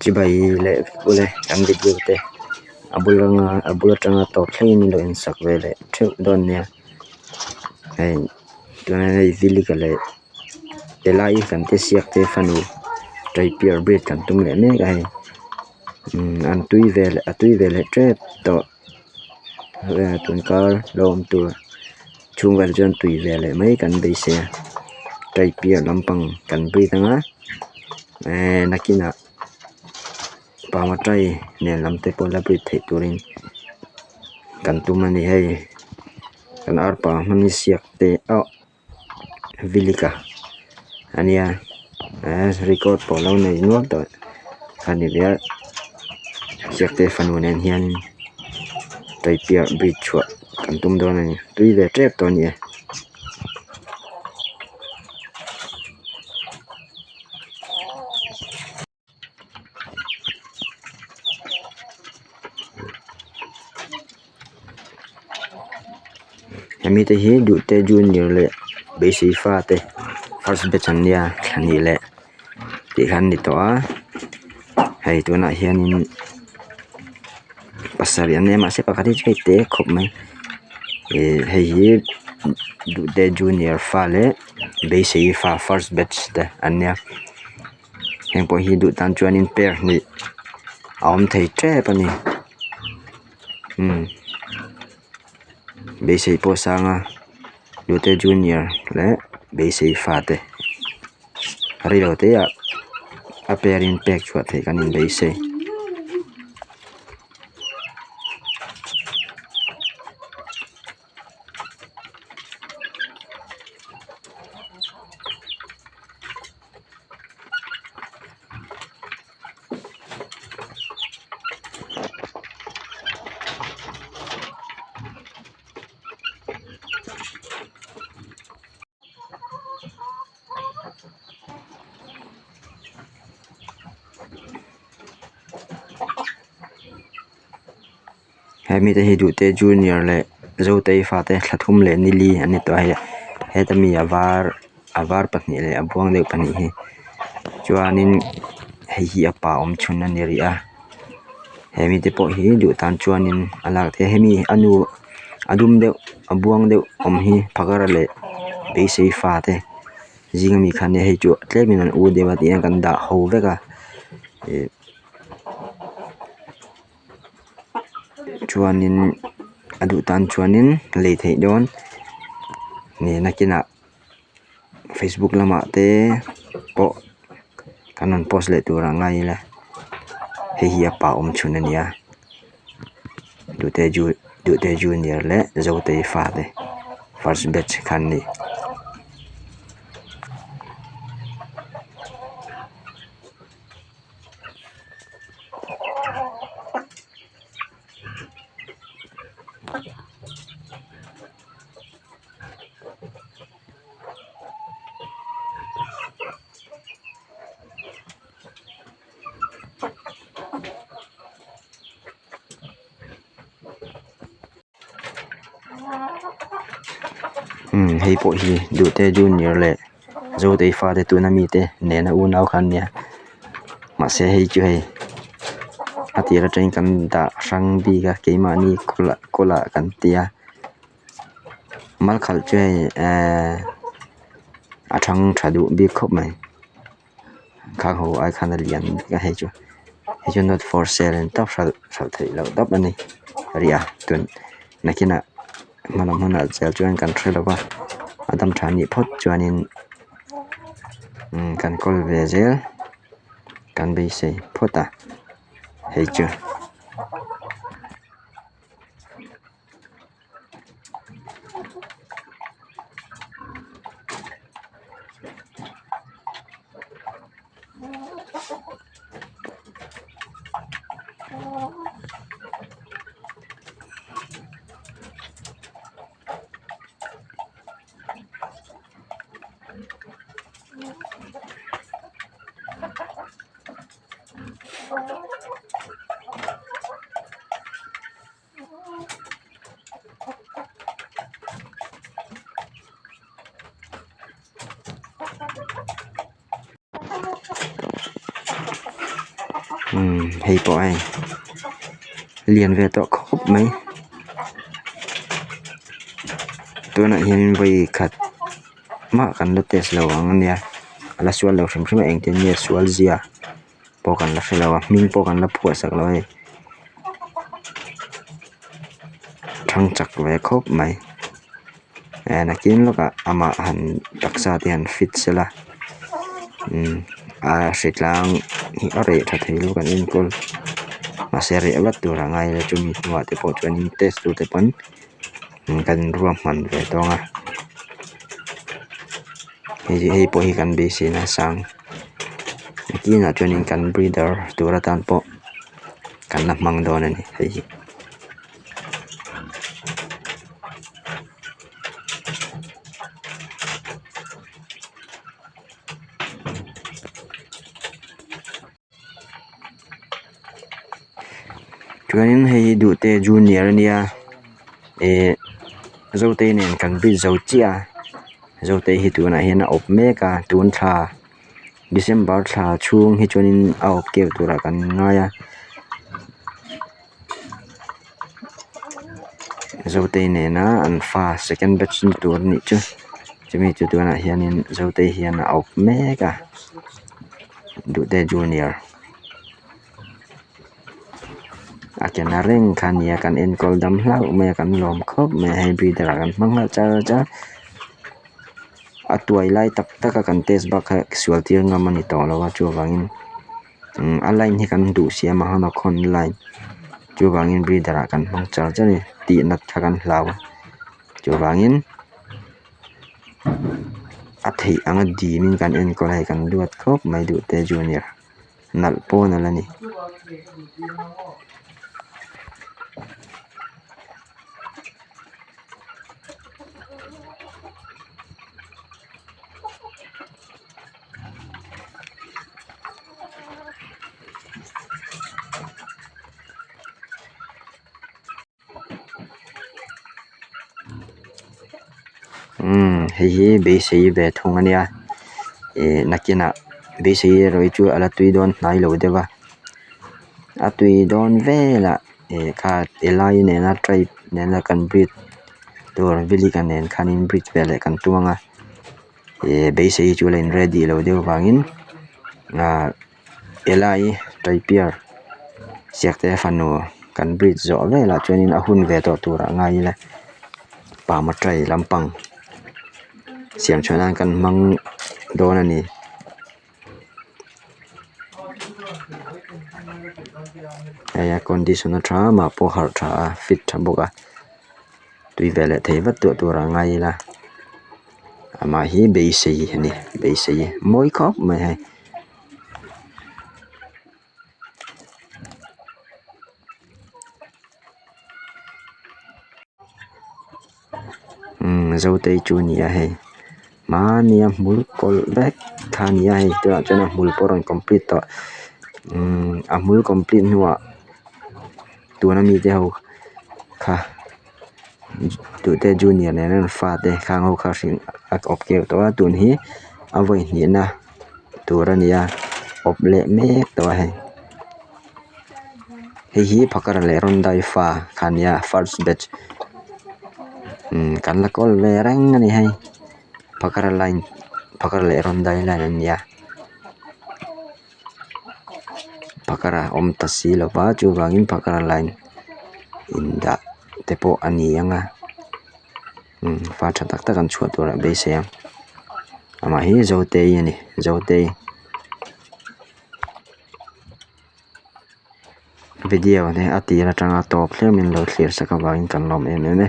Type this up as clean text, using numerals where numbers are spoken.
Chibai leh vek ule kan video te a bul anga a bul atanga tawp thlengin in lo en sak ve leh theuh dawn nia hei tuna hei vilika leh helai kan te siak te fanu taipiar breed kan tum leh mek a hei umm an tui ve leh a tui ve leh tep tawh tunkar lo awm tur chhung vel chuan tui ve leh mai kan beisei a taipiar lampang kan breed anga ehh nakinah pangmatai nen lam te pawh la breed theih turin kan tum a ni hei kan arpa hmang siak te ah Vilika ania eh record pawh lo nei nual tawh a ni ve a Siakte fanu nen hianin Taipiah bridge chhuah kan tum dawn a ni tui ve tep tawh a ni e. Hemi te hi Duhte Junior leh Beisei fa te first batch an nia thla hnih leh tih kha an ni tawh a hei tunah hianin pasarih an ni a mahse pakhat hi chu hei te khawp mai ih hei hi Duhte Junior fa leh Beisei fa first batch te an nia. Heng pawh hi duh tan chuanin pair hnih a awm thei tep a ni umm beisei pawh a sang a Duhte junior leh beisei fate reilo te ah a pair in pek chhuah theih kan inbeisei. He mite hi Duhte Junior leh Zotei fate thla thum leh nili an ni tawh a hei heta mi a var a var pahnih leh a buang deuh pahnih hi chuanin hei hi a pa awm chhun a ni rih a he mite pawh hi duh tan chuanin a lak theih a hemi a nu a dum deuh a buang deuh awm hi phakar leh beisei fate zing ami kha ania hei chu tlemin an u deuh a tih hian kan dah ho vek a ih. Chuanin a duh tan chuanin lei theih dawn nih nakinah facebook lamah te pawh kan rawn post leh tur ah ngai ila hei hi a pa awm chhun a ni a Duhte ju Duhte junior leh Zotei fate first batch kha an ni. Umm hei pawh hi Duhte junior leh Zotei fate tuna mite nena unau kha an nia mahse hei chu hei a tir atangin kan dah hrang bik a keimahni kawlah kawlah kan tia mal khalh chu hei ehh a thang tha duh bik khawp mai. Khang ho ai khan a lian bik a hei chu hei chu not for sale an tawp hralh hralh theih loh tawp a ni ria tun nakinah hmalam hunah zel chuan kan hre lo va a dam tha nih phawt chuanin umm kan kawl ve zel kan beisei phawt a hei chu. Umm hei pawh hei lian ve tawh khawp mai tunah hian vawi khat mah kan la test lo ang ania a la sual lo hrim hrim a engtin nge sual zia pawh kan la hrelo a hming pawh kan la phuah sak lo a hei thang chak ve khawp mai eh nakin lawkah amah han taksa te han fit sela umm a hritlang hi a reh tha thei lo kan enkawl mahse reh vat tur a ngai lo chumi hnuah te pawh chuanin test tur te pawn kan ruahman ve dawn a hei pawh hi kan beisei na sang nakinah chuanin kan breeder tur atan pawh kan la hmang dawn a ni hei hi. Chuanin hei hi Duhte junior a nia ihh Zotei nen kan bridge zo chiah a Zotei hi tunah hian a awp mek a tun thla December thla chhung hi chuanin a awp keu turah kan ngai a Zotei nena an fa second batch ni tur a nih chu chumi chu tunah hianin Zotei hian a awp mek a. Duhte junior a ke na reng kha a nia kan enkawl dam hlauh mai a kan lawm khawp mai a hei breeder ah kan hmang nghal char char a tuai lai tak tak a kan test bak kha sual tir ngam a ni tawh lo a chuvangin a line hi kan duh si a mahanakhon line chuvangin breeder ah kan hmang char char a ni tih nat kha kan hlau a chuvangin. A theih anga dim in kan enkawl a hei kan duat khawp mai duh te junior nalh pawh a nalh a ni. Umm hei hi beisei ve thung a nia ih nakinah beisei erawh hi chu a la tui dawn hnai lo deuh a a tui dawn velah ih kha helai nena tribe nena kan breed tur vilika nen khanin breed veleh kan tum ang a ih beisei hi chu a la in ready lo deuh vangin ah. Helai Taipier siakte fanu kan bridge zawh velah chuanin a hun ve tawh turah ngai ila pama tray lampang siam chhuah nan kan hmang dawn a ni. Hei a condition a tha a amah pawh harh tha a fit tha bawk a tui ve leh thei vat tawh turah ngai ila amah hi beisei a ni beisei mawi khawp mai hei. Umm zotei chu a ni a hei hmani a hmul kawlh vek kha a ni a hei tunah chuan a hmul pawh a rawn complete tawh umm a hmul complete hnuah tuna mite ho kha tute junior nen an fate khang ho kha hrilh a awp keuh tawh a tun hi a vawi hnihna tur a ni a awp leh mek tawh a hei hei hi phakar leh rawn dai fa kha a nia first batch umm kan la kawl ve reng a ni hei phakar line phakar leh rawn dai line an ni a phakar a awm ta si lo va chuvangin phakar line indah te pawh a ni ang a umm fa tha tak tak an chhuah turah beisei ang amah hi zotei a ni zotei video te a tir atanga tawp thleng min lo thlir sak avangin kan lawm em em e.